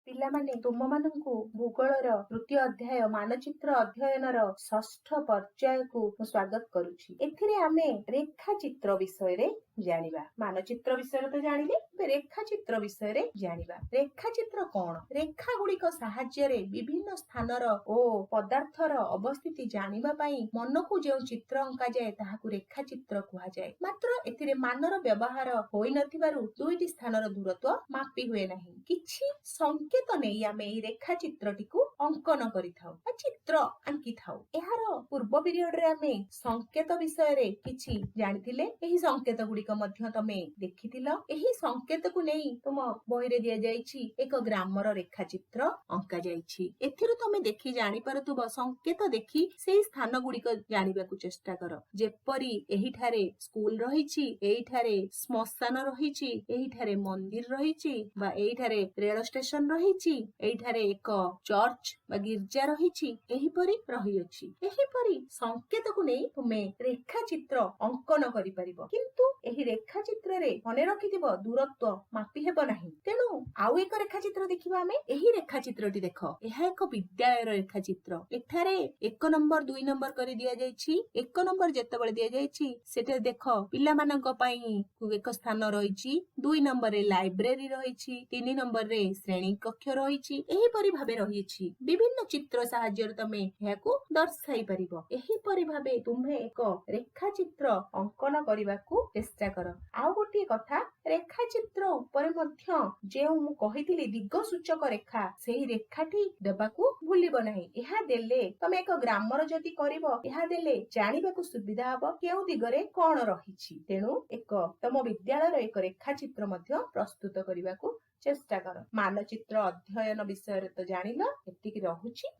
ପିଲାମାନେ, ତୁମମାନଙ୍କୁ ଭୂଗୋଳର ତୃତୀୟ ଅଧ୍ୟାୟ ମାନଚିତ୍ର ଅଧ୍ୟୟନର ଷଷ୍ଠ ପର୍ଯ୍ୟାୟକୁ ମୁଁ ସ୍ୱାଗତ କରୁଛି। ଏଥିରେ ଆମେ ରେଖାଚିତ୍ର ବିଷୟରେ ଜାଣିବା। ମାନଚିତ୍ର ବିଷୟରେ ତ ଜାଣିଲେ, ଏବେ ରେଖାଚିତ୍ର ବିଷୟରେ ଜାଣିବା। ରେଖାଚିତ୍ର କଣ? ରେଖା ଗୁଡିକ ସାହାଯ୍ୟରେ ବିଭିନ୍ନ ସ୍ଥାନର ଓ ପଦାର୍ଥର ଅବସ୍ଥିତି ଜାଣିବା ପାଇଁ ମନକୁ ଯେଉଁ ଚିତ୍ର ଅଙ୍କାଯାଏ, ତାହାକୁ ରେଖାଚିତ୍ର କୁହାଯାଏ। ମାତ୍ର ଏଥିରେ ମାନର ବ୍ୟବହାର ହୋଇନଥିବାରୁ ଦୁଇଟି ସ୍ଥାନର ଦୂରତ୍ୱ ମାପି ହୁଏ ନାହିଁ। କିଛି ସଂକେତ ନେଇ ଆମେ ଏହି ରେଖାଚିତ୍ରଟିକୁ ଅଙ୍କନ କରିଥାଉ ବା ଚିତ୍ର ଆଙ୍କିଥାଉ। ଏହାର ପୂର୍ବ ପିରିୟଡରେ ଆମେ ସଂକେତ ବିଷୟରେ କିଛି ଜାଣିଥିଲେ। ଏହି ସଂକେତ ଗୁଡିକ ମଧ୍ୟ ତମେ ଦେଖିଥିଲ। ଏହି ସଂକେତକୁ ନେଇ ତୁମ ବହିରେ ଦିଆଯାଇଛି, ଏକ ଗ୍ରାମର ରେଖାଚିତ୍ର ଅଙ୍କା ଯାଇଛି। ଏଥିରୁ ତମେ ଦେଖି ଜାଣିପାରୁଥିବ। ସଂକେତ ଦେଖି ସେଇ ସ୍ଥାନ ଗୁଡିକ ଜାଣିବାକୁ ଚେଷ୍ଟା କର। ଯେପରି ଏହିଠାରେ ସ୍କୁଲ ରହିଛି, ଏଇଠାରେ ଶ୍ମଶାନ ରହିଛି, ଏହିଠାରେ ମନ୍ଦିର ରହିଛି ବା ଏଇଠାରେ ରେଳ ଷ୍ଟେସନ ରହିଛି, ଏଇଠାରେ ଏକ ଚର୍ଚ୍ଚ ବା ଗିର୍ଜା ରହିଛି, ଏହିପରି ରହିଅଛି। ଏହିପରି ସଂକେତକୁ ନେଇ ତୁମେ ରେଖାଚିତ୍ର ଅଙ୍କନ କରିପାରିବ। କିନ୍ତୁ ଏହି ରେଖାଚିତ୍ରରେ ମନେ ରଖିଥିବ, ଦୂରତ୍ୱ ମାପି ହେବ ନାହିଁ। ତେଣୁ ଆଉ ଏକ ରେଖାଚିତ୍ର ଦେଖିବା ଆମେ। ଏହି ରେଖାଚିତ୍ରଟି ଦେଖ, ଏହା ଏକ ବିଦ୍ୟାଳୟର ରେଖାଚିତ୍ର। ଏଠାରେ 1 ନମ୍ବର, 2 ନମ୍ବର କରି ଦିଆଯାଇଛି। 1 ନମ୍ବର ଯେତେବେଳେ ଦିଆଯାଇଛି, ସେଠାରେ ଦେଖ, ପିଲାମାନଙ୍କ ପାଇଁ ଏକ ସ୍ଥାନ ରହିଛି। 2 ନମ୍ବରରେ ଲାଇବ୍ରେରୀ ରହିଛି। 3 ନମ୍ବରରେ ଶ୍ରେଣୀ କକ୍ଷ ରହିଛି। ଏହିପରି ଭାବେ ରହିଛି। ବିଭିନ୍ନ ଚିତ୍ର ସାହାଯ୍ୟରେ ତମେ ଏହାକୁ ଦର୍ଶାଇ ପାରିବ। ଏହିପରି ଭାବେ ତୁମେ ଏକ ରେଖାଚିତ୍ର ଅଙ୍କନ କରିବାକୁ ଚେଷ୍ଟା କର। ଆଉ ଗୋଟିଏ କଥା, ରେଖାଚିତ୍ର ଉପରେ ମଧ୍ୟ ଯେଉଁ ମୁଁ କହିଥିଲି ଦିଗ ସୂଚକ ରେଖା, ସେହି ରେଖାଟି ଦେବାକୁ ଭୁଲିବ ନାହିଁ। ଏହା ଦେଲେ ତମେ ଏକ ଗ୍ରାମର ଯଦି କରିବ, ଏହା ଦେଲେ ଜାଣିବାକୁ ସୁବିଧା ହବ କେଉଁ ଦିଗରେ କଣ ରହିଛି। ତେଣୁ ଏକ ତମ ବିଦ୍ୟାଳୟର ଏକ ରେଖାଚିତ୍ର ମଧ୍ୟ ପ୍ରସ୍ତୁତ କରିବାକୁ ଚେଷ୍ଟା କର। ମାନଚିତ୍ର ଅଧ୍ୟୟନ ବିଷୟରେ ତ ଜାଣିଲ, ଏତିକି ରହୁଛି।